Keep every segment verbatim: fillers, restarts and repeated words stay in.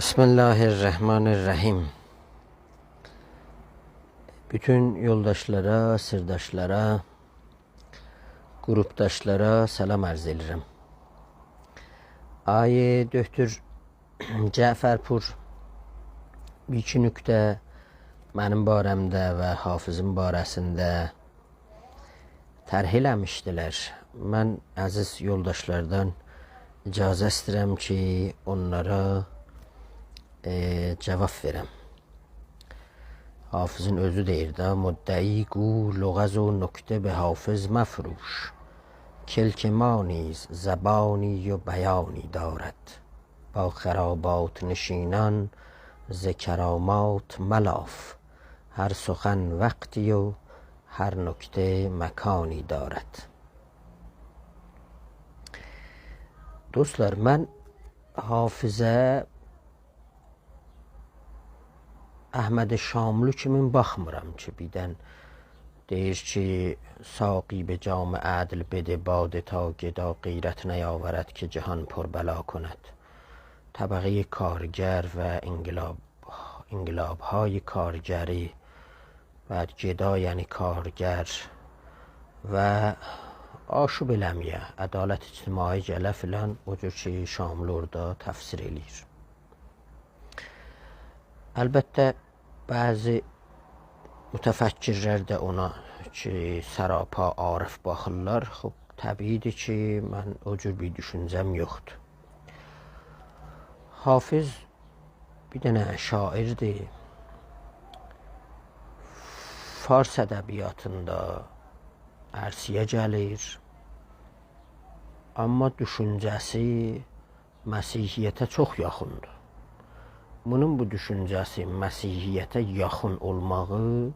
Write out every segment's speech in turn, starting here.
بسم الله الرحمن الرحیم. بوتون یولداشلارا، سیرداشلارا، گروپداشلارا سلام عرض ائدیرم. آقای دکتر جعفرپور بیر ایکی نکته منیم باره‌مده و حافظین باره‌سینده طرح ائله‌میشدیلر. من عزیز یولداشلاردان اجازه ایسته‌ییرم کی، اونلارا، ائ، جواب وئرم. حافظین اؤزو دئییر ده: «مدعی گو لغز و نکته به حافظ مفروش، کلک ما نیز زبانی و بیانی دارد. با خرابات‌نشینان ز کرامات ملاف، هر سخن وقتی و هر نکته مکانی دارد.» دوستلار، من حافظه احمد شاملو کیمین باخمیرام کی، بیردن دئییر کی، «ساقی، به جام عدل بده باده، تا گدا غیرت نیاورد که جهان پر بلا کند.» طبقهٔ کارگر و انقلاب، انقلاب‌های کارگری و گدا، یعنی کارگر، و آشوب ائله‌مه‌یه، عدالت اجتماعی گله فلان، او جور کی، شاملو اورادا تفسیر ائله‌ییر. البته، بعضی متفکرلر ده اونا کی، سراپا عارف باخیرلار. خوب، طبیعی‌دیر کی، من او جور بیر دوشونجه‌م یوخدور. حافظ بیر دنه شاعیردیر. فارس ادبیاتیندا عرصه‌یه گلیر. آمما دوشونجه‌سی مسیحیته چوخ یاخیندیر. بونون بو دوشونجه‌سی مسیحیته یاخین اولماغی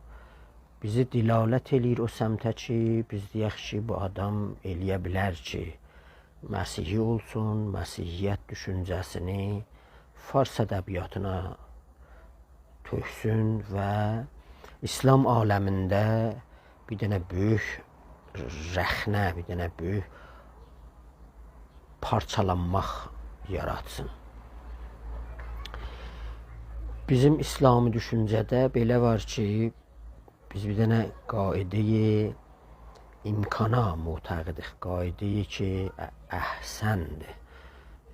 بیزی دلالت ائله‌ییر او سمته کی، بیز دئیک کی، بو آدام ائله‌یه بیلر کی، مسیحی اولسون، مسیحیت دوشونجه‌سینی فارس ادبیاتینا تؤکسون و اسلام عالمینده بیر دنه بؤیوک رخنه، بیر دنه بؤیوک پارچالانماق یاراتسین. بیزیم اسلامی دوشونجه‌ده بئله وار کی، بیز بیر دنه قاعدهٔ امکانا معتقدیک. قاعده‌ای کی، ا-، احسن‌دیر.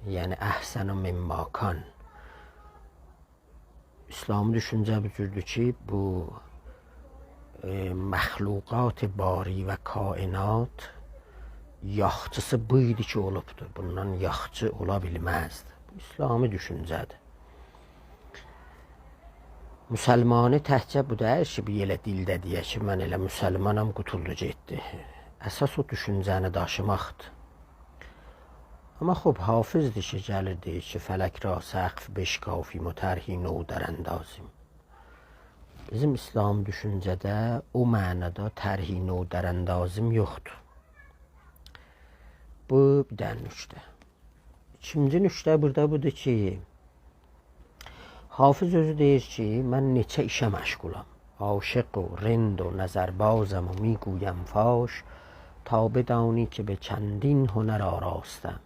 یعنی، احسن مما کان. اسلامی دوشونجه بو جوردور کی، بو، ائ، مخلوقات باری و کائنات یاخچیسی بو ایدی کی، اولوبدور. بوندان یاخچی اولا بیلمزدی. بو اسلامی دوشونجه‌دیر. مسلمانی تکجه بو دئییل کی، بیر ائله دیلده دئیه کی، من ائله مسلمانام، قوتولدو گئتدی. اساس او دوشونجه‌نی داشیماقدیر. آمما خوب، حافظدیر کی، گلیر دئییر کی، «فلک را سقف بشکافیم و طرحی نو دراندازیم.» بیزیم اسلام دوشونجه‌ده او معنادا «طرحی نو دراندازیم» یوخدور. بو بیر دنه نکته. ایکینجی نکته بورادا بودور کی، حافظ اؤزو دئییر کی، «من نئچه ایشه مشغولام. عاشق و رند و نظربازم و می‌گویم فاش، تا بدانی که به چندین هنر آراسته‌ام.»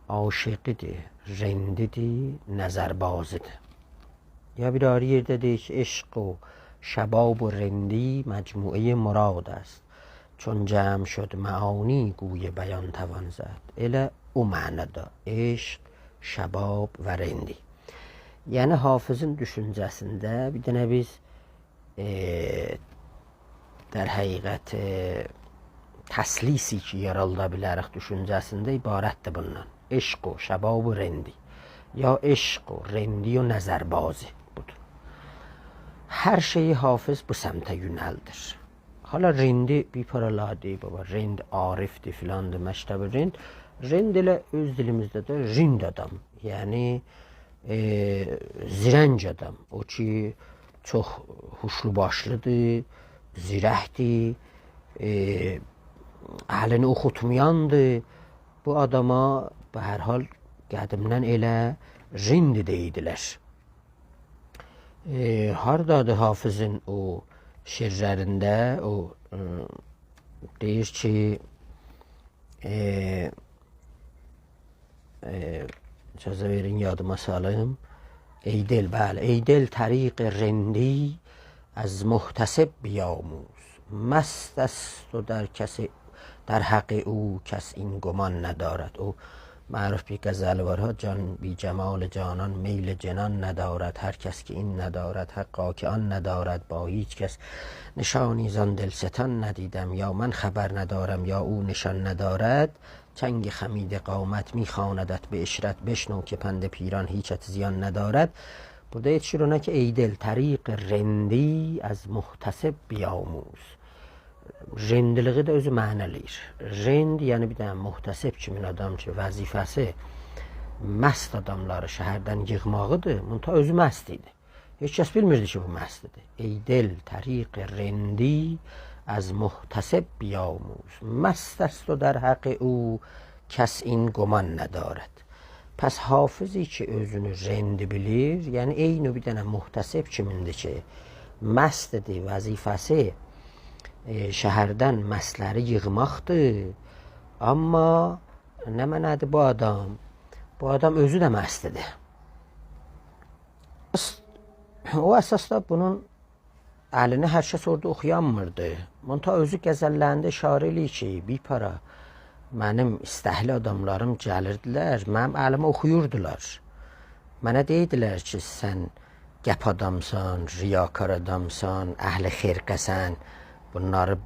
عاشقی‌دیر، رندی‌دیر، نظربازی‌دیر. یا بیر آیری یئرده دئییر کی، «عشق و شباب و رندی مجموعهٔ مراد است، چون جمع شد معانی گوی بیان توان زد.» ائله او معنادا عشق، شباب و رندی. یعنی، حافظین دوشونجه‌سینده بیر دنه بیز، ائ، در حقیقت، ائ، تثلیثی کی، یارالدا بیلریک دوشونجه‌سینده عبارتدیر بوندان. عشق و شباب و رندی. یا عشق و رندی و نظربازی بودور. هر شئیی حافظ بو سمته یؤنلدیر. حالا رندی بیر پارالار دئییب، بابا، رند عارفدیر، فلاندیر، مکتب رند. رند ائله اؤز دیلیمیزده ده رند آدام. یعنی، ائ، زیرنگ آدام. او کی، چوخ هوشلو باشلی‌دیر، زیرکدیر، ائ، الینی اوخوتمایاندیر. بو آداما، به هر حال، قدیمدن ائله رند دئییردیلر. ائ، هاردادیر حافظین او شعرلرینده، او، ائ، دئییر کی، ائ، ائ، اجازه وئرین، یادیما سالیم. ای دل، بلی، ای دل، طریق رندی از محتسب بیاموز. مست است و در کس، در حق او کس این گمان ندارد. او معروف بیر غزلی وار ها: «جان بی جمال جانان میل جنان ندارد، هر کس که این ندارد حقا که آن ندارد، با هیچ کس نشانی زان دلستان ندیدم، یا من خبر ندارم یا او نشان ندارد، چنگ خمیده قامت می‌خواندت به عشرت، بشنو که پند پیران هیچت زیان ندارد.» بورادا یئتیشیر اونا کی: «ای دل، طریق رندی از محتسب بیاموز.» رندلیگی ده اؤزو معنا ائله‌ییر. رند، یعنی بیر دنه محتسب کیمین آدام کی، وظیفه‌سی مست آداملاری شهردن ییغماغیدیر. منتها اؤزو مست ایدی. هئچ کس بیلمیردی کی، بو مستدیر. «ای دل، طریق رندی از محتسب بیاموز، مست است و در حق او کس این گمان ندارد.» پس حافظی کی، اؤزونو رند بیلیر، یعنی عینی بیر دنه محتسب کیمیندیر کی، مستدیر، وظیفه‌سی، ائ، شهردن مستلری ییغماقدیر. آمما نمنه‌دیر بو آدام؟ بو آدام اؤزو ده مستدیر. او اساسدا بونون الینی هر کس اورادا اوخویانمیردی. منتها اؤزو غزللرینده اشاره ائله‌ییر کی، بیر پارا منیم ایستکلی آداملاریم گلیردیلر، منیم الیمی اوخویوردولار. منه دئییردیلر کی، سن قپ آدامسان، ریاکار آدامسان، اهل خرقه‌سن، بونلاری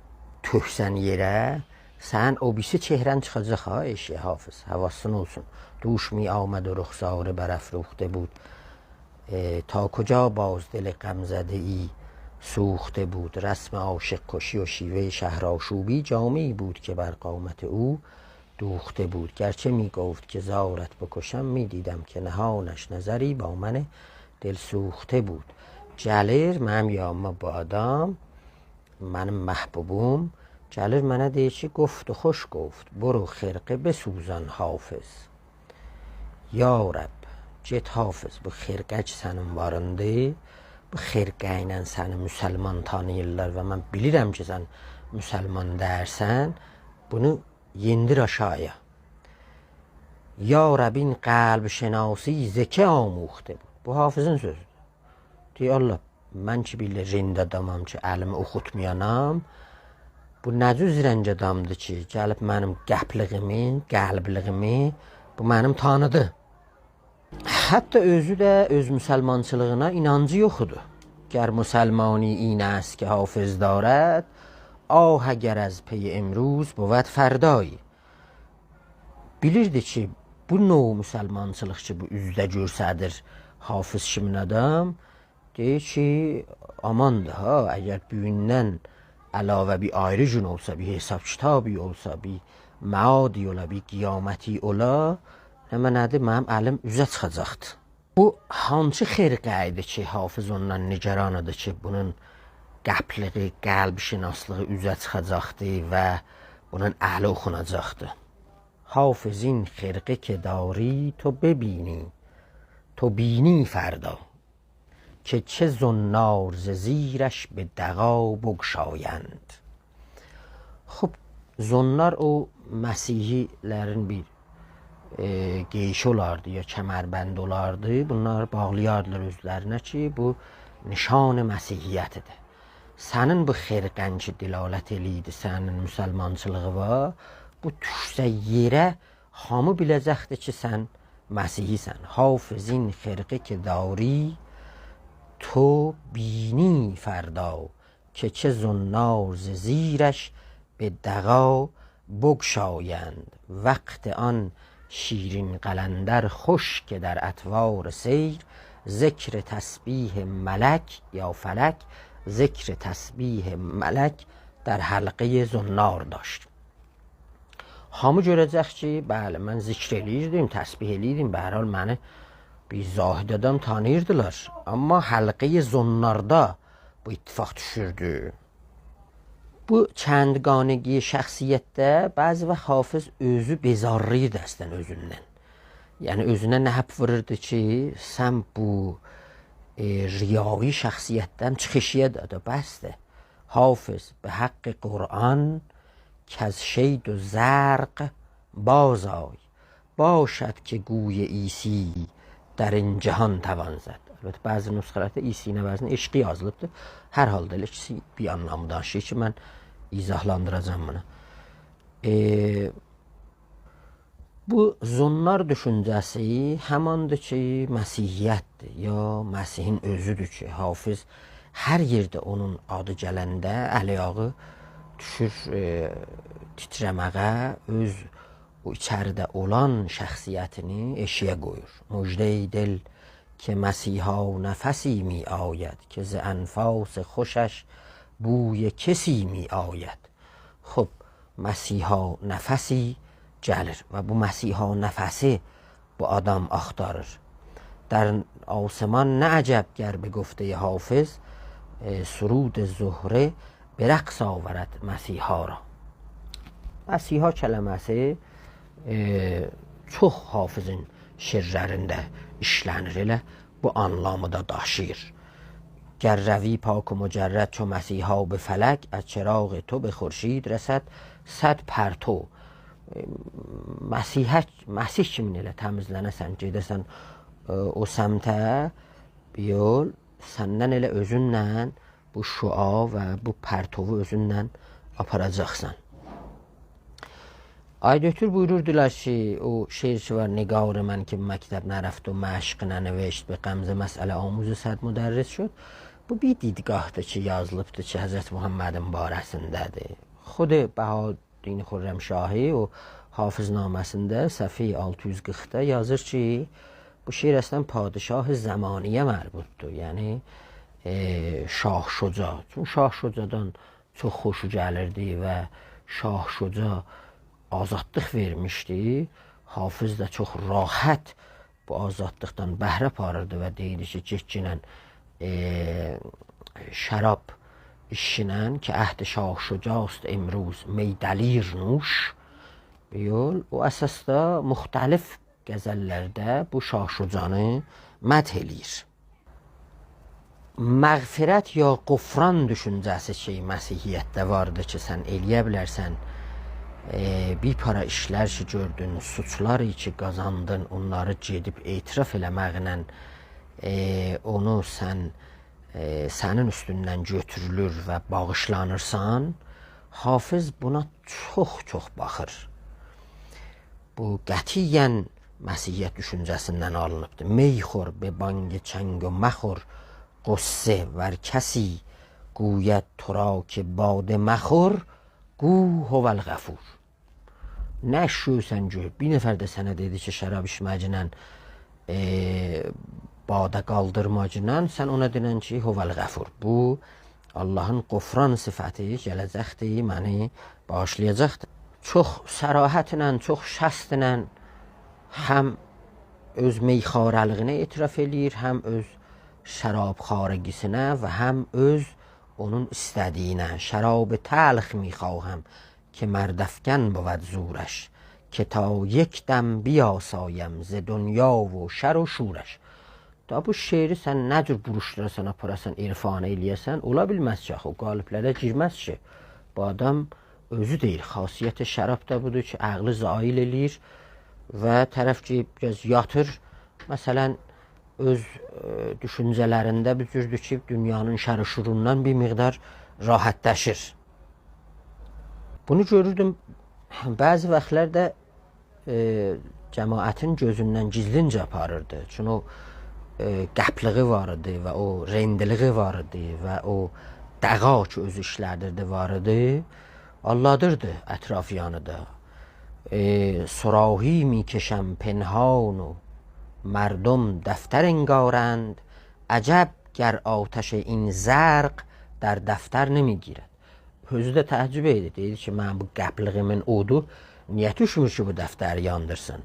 تؤکسن یئره، سنین او بیریسی چهره‌ن چیخاجاق ها ائشیگه، حافظ، حواسین اولسون. «دوش می‌آمد و رخساره برافروخته بود، اه، تا کجا باز دل غمزده‌ای سوخته بود، رسم عاشق‌کشی و شیوهٔ شهرآشوبی، جامه‌ای بود که بر قامت او دوخته بود. گرچه می‌گفت که زارت بکشم، می‌دیدم که نهانش نظری با من دلسوخته بود.» گلیر منیم یانیما بو آدام، منیم محبوبوم، گلیر منه دئییر کی، «گفت و خوش گفت، برو خرقه بسوزان حافظ.» یا رب، گئت حافظ، بو خرقه کی سنین واریندی، بو خرقه ایله سنی مسلمان تانیییرلار و من بیلیرم کی، سن مسلمان دئییرسن، بونو یئندیر آشاغییا. «یا رب، این قلب‌شناسی ز که آموخته بود؟» بو حافظین سؤزودور. دئییر: «الله، من کی، بیر رند آدامام کی، الیمی اوخوتمایانام، بو نه جور رند آدامدیر کی، گلیب منیم قپلیگیمی، قلبلیگیمی، بو منیم تانیدی.» حتی اؤزو ده اؤز مسلمانچیلیغینا اینانجی یوخ ایدی. «گر مسلمانی این است که حافظ دارد، آه اگر از پی امروز بود فردایی.» بیلیردی کی، بو نوع مسلمانچیلیق کی، بو اوزده گؤرسدیر حافظ کیمین آدام، دئییر کی، آماندیر ها، اگر بوگوندن علاوه بیر آیری گون اولسا، بیر حساب کیتابی اولسا، بیر معادی اولا، بیر قیامتی اولا، نمنه‌دیر، منیم الیم اوزه چیخاجاقدیر. بو هانسی خرقه ایدی کی، حافظ اوندان نگران ایدی کی، بونون قپلیگی، قلب‌شناسلیغی اوزه چیخاجاقدی و بونون الی اوخوناجاقدی؟ «حافظ، این خرقه که داری تو ببینی، تو بینی فردا، که چه زنار ز زیرش به دغا بگشایند.» خوب، زنار او مسیحی‌لرین بیر، ائ، قئییشی اولاردی، یا کمربندی اولاردی. بونلار باغلایاردیلار اؤزلرینه کی، بو نشان مسیحیتیدیر. سنین بو خرقه‌ن کی، دلالت ائله‌ییردی سنین مسلمانچیلیغیوا، بو دوشسه یئره، هامی بیله‌جکدیر کی، سن مسیحی‌سن. «حافظ، این خرقه که داری تو بینی فردا، که چه زنار ز زیرش به دغا بگشایند. وقت آن شیرین قلندر خوش که در اطوار سیر، ذکر تسبیح ملک یا فلک، ذکر تسبیح ملک در حلقهٔ زنار داشت.» هامی گؤره‌جک کی، بلی، من ذکر ائله‌ییردیم، تسبیح ائله‌ییردیم. به هر حال، منی بیر زاهد آدام تانیییردیلار. آمما حلقهٔ زناردا بو اتفاق دوشوردو. بو چندگانگی شخصیتده بعضی واخت حافظ اؤزو بئزارلاییردی اصلاً اؤزوندن. یعنی، اؤزونه نهب ووروردو کی، سن بو، ائ، ریایی شخصیتدن چیخ ائشیگه ده، ده بسدیر. «حافظ، به حق قرآن کز شید و زرق بازآی، باشد که گوی عیسی در این جهان توان زد.» البته، بعضی نسخه‌لرده «ای سینه وزن عشقی» یازیلیبدیر. هر حالدا ائله ایکیسی بیر آنلامی داشیییر کی، من ایضاحلاندیراجاغام بونو. ائ، بو زنار دوشونجه‌سی هماندیر کی، مسیحیتدیر، یا مسیحین اؤزودور کی، حافظ هر یئرده اونون آدی گلنده ال-آیاغی دوشور، ائ، تیتره‌مه‌یه، اؤز او ایچریده اولان شخصیتینی ائشیگه قویور. «مژده ای دل که مسیحا نفسی می‌آید، که ز انفاس خوشش بوی کسی می‌آید.» خوب، مسیحا نفسی گلیر و بو مسیحا نفسی بو آدام آختاریر. «در آسمان نه عجب گر به گفتهٔ حافظ، ائ، سرود زهره به رقص آورد مسیحا را.» مسیحا کلمه‌سی، ائ، چوخ حافظین شعرلرینده ایشله‌نیر، ائله بو آنلامی دا داشیییر. «گر روی پاک و مجرد چو مسیحا به فلک، از چراغ تو به خورشید رسد صد پرتو.» ائ، مسیحه، مسیح کیمین ائله تمیزلنه‌سن، گئده‌سن، ائ، او سمته، بیر یول، سندن ائله اؤزونله بو شعاع و بو پرتووو اؤزونله آپاراجاقسان. آقای دکتر بویوروردولار کی، او شعر کی وار: «نگار من که به مکتب نرفت و مشق ننوشت، به غمزه مسئله‌آموز صد مدرس شد.» بو بیر دیدگاهدیر کی، یازیلیبدیر کی، حضرت محمدین باره‌سینده‌دیر. خود بهادین خرمشاهی او حافظنامه‌سینده صفحه‌ی آلتی یوز قیرخدا یازیر کی، بو شعر اصلاً پادشاه زمانی‌یه مربوطدور. یعنی، ائ، شاه شجاع. چونکی شاه شجاعدان چوخ خوشو گلیردی و شاه شجاع آزادلیق وئرمیشدی. حافظ ده چوخ راحت بو آزادلیقدان بهره آپاریردی و دئییردی کی، گئتگینن، ائ، شراب ایچگینن که عهد شاه شجاعست امروز، می دلیر نوش. یول، او اساسدا مختلف غزل‌لرده بو شاه شجاعنی مدح ائله‌ییر. مغفرت یا غفران دوشونجه‌سی کی، مسیحیتده واردیر کی، سن ائلیه بیلرسن، ائ، بیر پارا ایشلر کی گؤردون، سوچلار کی قازاندین، اونلاری گئدیب اعتراف ائله‌مکله، ائ، اونو سن، ائ، سنین اوستوندن گؤتورولور و باغیشلانیرسان. حافظ بونا چوخ-چوخ باخیر. بو قطعیاً مسیحیت دوشونجه‌سیندن آلینیبدیر. «می‌خور به بانگ چنگ و مخور غصه، ور کسی گوید تو را که باده مخور، گو هو الغفور.» نه ایشیسن گؤر، بیر نفر ده سنه دئدی کی، شراب ایچمه‌گینن، ائ، باده قالدیرماگینان، سن اونا دئنن کی، هو الغفور. بو، آللاهین غفران صفتی گله‌جکدیر، منی باغیشلایاجاقدیر. چوخ صراحتله، چوخ شستله هم اؤز میخواره‌لیگینه اعتراف ائله‌ییر، هم اؤز شراب‌خوارگی‌سینه و هم اؤز اونون ایسته‌دیگینه. «شراب تلخ می‌خواهم که مردافکن بود زورش، که تا یک دم بیاسایم ز دنیا و شر و شورش.» دا بو شعری سن نه جور بوروشدوراسان، آپاراسان، عرفانی ائله‌یه‌سن، اولا بیلمز کی، آخی او قالب‌لره گیرمز کی. بو آدام اؤزو دئییر، خاصیت شراب دا بودور کی، عقلی زایل ائله‌ییر و طرف کی، بیر آز یاتیر، مثلاً، اؤز، ائ، دوشونجه‌لرینده بیر جوردور کی، دونیانین شر و شوروندان بیر مقدار راحتلاشیر. بونو گؤروردوم، بعضی واختلار دا، ائ، جماعتین گؤزوندن گیزلینجه آپاریردی. چونکی او، ائ، قپلیگی وار ایدی و او رندلیگی وار ایدی و او دغا کی، اؤزو ایشله‌دیردی، وار ایدی. آللادیردی اطرافیانی دا. ائ، «صراحی می‌کشم پنهان و مردم دفتر انگارند، عجب گر آتش این زرق در دفتر نمی‌گیرد.» اؤزو ده تعجب ائدیر. دئییر کی، منیم بو قپلیگیمین اودو نییه دوشمور کی، بو دفتری یاندیرسین؟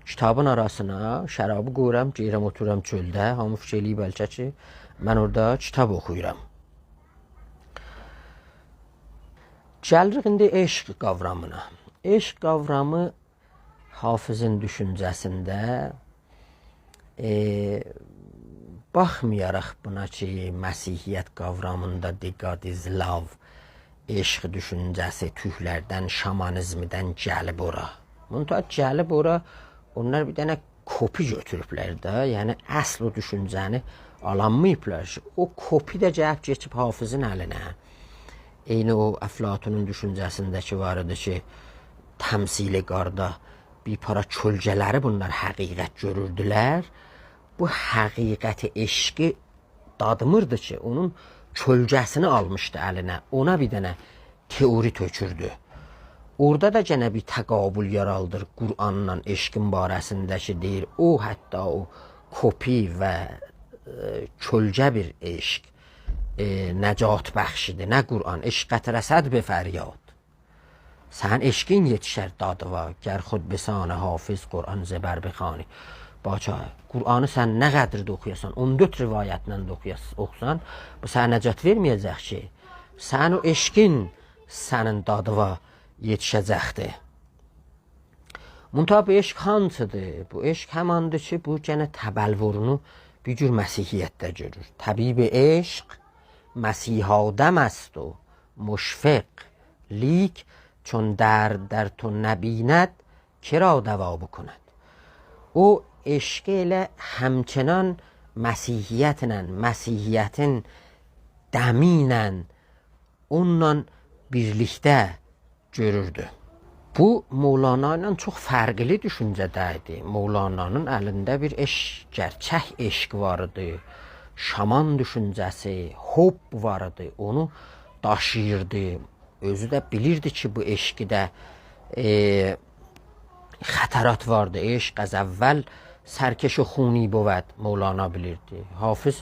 کیتابین آراسینا شرابی قویورام، گئدیرم اوتورورام چؤلده. هامی فیکیر ائله‌ییر بلکه کی، من اورادا کیتاب اوخویورام. گلیریک ایندی عشق قاورامینا. عشق قاورامی حافظین دوشونجه‌سینده، ائ، باخمایاراق بونا کی، مسیحیت قاورامیندا «the God is love»، عشق دوشونجه‌سی تورکلردن، شامانیزمدن گلیب اورا. منتها گلیب اورا، اونلار بیر دنه کپی گؤتوروبلر ده، یعنی اصل او دوشونجه‌نی آلانماییبلار کی، او کپی ده گلیب کئچیب حافظین الینه. عینی او افلاطونون دوشونجه‌سینده کی وار ایدی کی، تمثیل غاردا بیر پارا کؤلگه‌لری بونلار حقیقت گؤروردولر. بو حقیقت عشقی دادمیردی کی، اونون کؤلگه‌سینی آلمیشدی الینه، اونا بیر دنه تئوری تؤکوردو. اورادا دا گئنه بیر تقابل یارادیر قرآنلا عشقین باره‌سینده کی، دئییر، او حتی او کپی و، ائ، کؤلگه بیر عشق، ائ، نجات بخشیدیر، نه قرآن. عشقت رسد به فریاد. سنین عشقین یئتیشر دادیوا، گر خود بسان حافظ قرآن ز بر بخوانی. باخ، قرآنی سن نه قدر ده اوخویاسان، اون دؤرد روایتله ده اوخویاس-، اوخوسان، بو سنه نجات وئرمه‌یه‌جک کی. سنین او عشقین سنین دادیوا یئتیشه‌جکدیر. منتها بو عشق هانسیدیر؟ بو عشق هماندیر کی، بو گئنه تبلورونو بیر جور مسیحیتده گؤرور. طبیب عشق مسیحادم است و مشفق، لیک چون درد در تو نبیند، که را دوا بکند؟ او عشقی ائله همچنان مسیحیتله، مسیحیتین دمی ایله، اونونلا بیرلیکده گؤروردو. بو مولانا ایله چوخ فرقلی دوشونجه‌ده ایدی. مولانانین الینده بیر عشق، گئرچک عشق وار ایدی. شامان دوشونجه‌سی، حب وار ایدی. اونو داشیییردی. اؤزو ده بیلیردی کی، بو عشقده، ائ، خطرات واردی. «عشق از اول سرکش و خونی بود»، مولانا بیلیردی. حافظ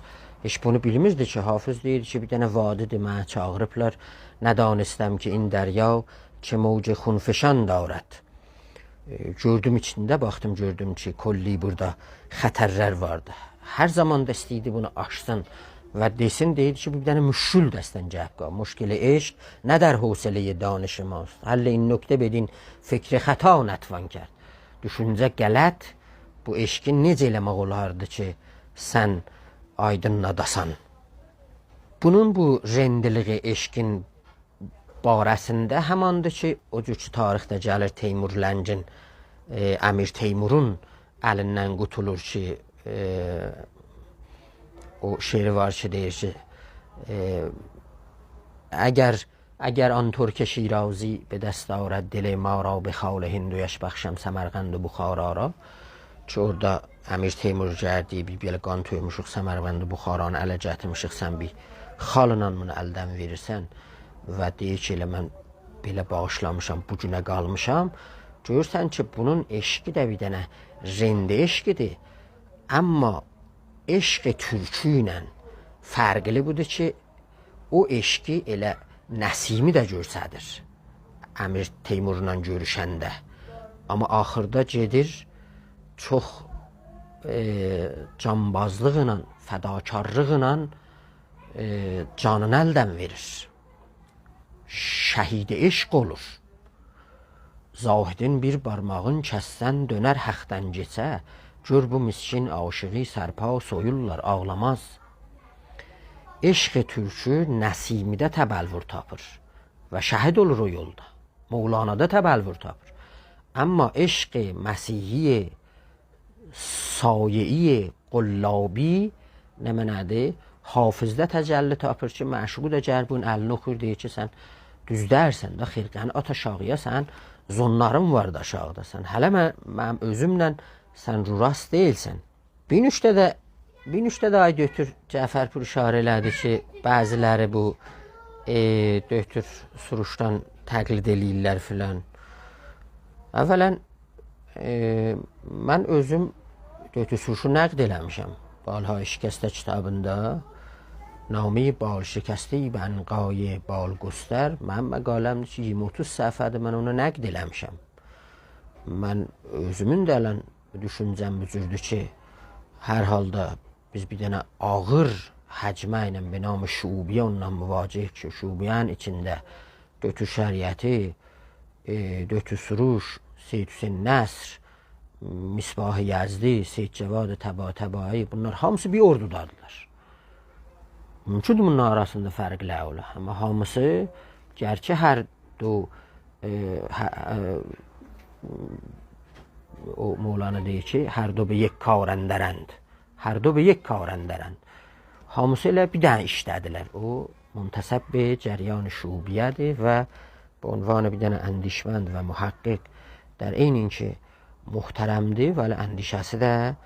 هئچ بونو بیلمیردی کی، حافظ دئییردی کی، بیر دنه وادی‌دیر، منی چاغیریبلار، «ندانستم که این دریا چه موج خونفشان دارد.» ائ، گؤردوم ایچینده، باخدیم، گؤردوم کی، کلی بورادا خطرلر واردی. هر زامان دا ایسته‌ییردی بونو آچسین و دئسین، دئییردی کی، بو بیر دنه مشکل دستن گلیب قال. «مشکل عشق نه در حوصلهٔ دانش ماست، حل این نکته بدین فکر خطا نتوان کرد.» دوشونجه غلط، بو عشقی نئجه ائله‌مک اولاردی کی، سن آیدینلاداسان؟ بونون بو رندلیگی عشقین باره‌سینده هماندیر کی، او جور کی، تاریخده گلیر تیمور لنگین، ائ، امیر تیمورون الیندن قوتولور کی، ائ، او شعری وار کی، دئییر کی، ائ، «اگر، اگر آن ترک شیرازی به دست آرد دل ما را، به خال هندویش بخشم سمرقند و بخارا را.» کی، اورادا امیر تیمور گلدی، بیر بئله قان تؤکموشوک سمرقند و بخارانی اله گتیرمیشیک، سن بیر خاللا بونو الدن وئریرسن و دئییر کی، ائله من بئله باغیشلامیشام، بو گونه قالمیشام. گؤرورسن کی، بونون عشقی ده بیر دنه رند عشقیدیر. اما عشق تورکی ایله فرقلی بودور کی، او عشقی ائله نسیمی ده گؤرسدیر امیر تیمورلا گؤروشنده. اما آخیردا گئدیر، چوخ، ائ، جانبازلیقلا، فداکارلیقلا، ائ، جانینی الدن وئریر. شهید عشق اولور. «زاهدین بیر بارماغین کسسن، دؤنر حقدن کئچه، گؤر بو مسکین عاشیغی سرپا سویورلار، آغلاماز.» عشق تورکی نسیمیده تبلور تاپیر و شهید اولور او یولدا. مولانادا تبلور تاپیر. اما عشق مسیحی سایه‌ای قلابی نمنه‌دیر؟ حافظده تجلی تاپیر کی، معشوقو دا گلیر بونون الینی اوخویور، دئییر کی، سن دوز دئییرسن ده، خرقه‌نی آت آشاغییا، سن زونلارین وار دا آشاغیدا، سن هله من، منیم اؤزومله سن رو راست دئییلسن. بیر نکته ده، بیر نکته ده آی دکتر جعفرپور اشاره ائله‌دی کی، بعضی‌لری بو، ائ، دکتر سروشدان تقلید ائله‌ییرلر فلان. اولاً، ائ، من اؤزوم دکتر سروشو نقد ائله‌میشم. «بال‌های شکسته» کیتابیندا، «نامهٔ بال‌شکسته‌ای به عنقای بال‌گستر»، منیم مقاله‌مدیر کی، ایگیرمی اوتوز صفحه‌دیر، من اونو نقد ائله‌میشم. من اؤزومون ده الان دوشونجه‌م بو جوردور کی، هر حالدا بیز بیر دنه آغیر هجمه ایله به نام شعوبیه اوننان مواجه‌ییک کی، شعوبیه‌نین ایچینده دکتر شریعتی، ائ، دکتر سروش، سید حسین نصر، مصباح یزدی، سید جواد طباطبایی، بونلار هامیسی بیر اوردودادیلار. مومکوندور بونلارین آراسیندا فرقلر اولا، اما هامیسی، گرچه هر دو، ائ، هه-، ائ، او مولانا دئییر کی، «هر دو به یک کار اندرند.» هر دو به یک کار اندرند. هامیسی ائله بیر دنه ایشده‌دیرلر. او منتسب به جریان شعوبیه‌دیر و به عنوان بیر دنه اندیشمند و محقق، در عین اینکه محترمدیر، ولی اندیشه‌سی ده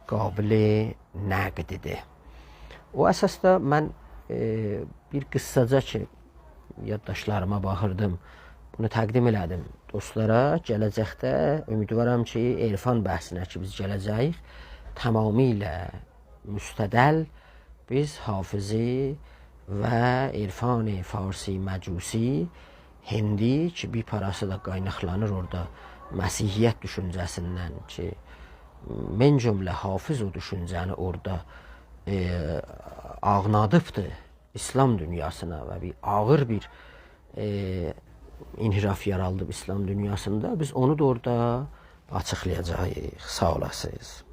قابل نقددیر. او اساسدا من، ائ، بیر قیسساجا کی، یادداشتلاریما باخیردیم، بونو تقدیم ائله‌دیم دوستلارا. گله‌جکده امیدوارام کی، عرفان بحثینه کی، بیز گله‌جه‌ییک، تمامیله مستدل بیز حافظی و عرفان فارسی مجوسی هندی کی، بیر پاراسی دا قایناقلانیر اورادا مسیحیت دوشونجه‌سیندن کی، من جمله حافظ او دوشونجه‌نی اورادا، ائ، آغنادیبدی اسلام دونیاسینا و بیر آغیر بیر، ائ، انحراف یارادیب اسلام دونیاسیندا. بیز اونو دا اورادا آچیقلایاجاغیق. ساغ اولاسینیز.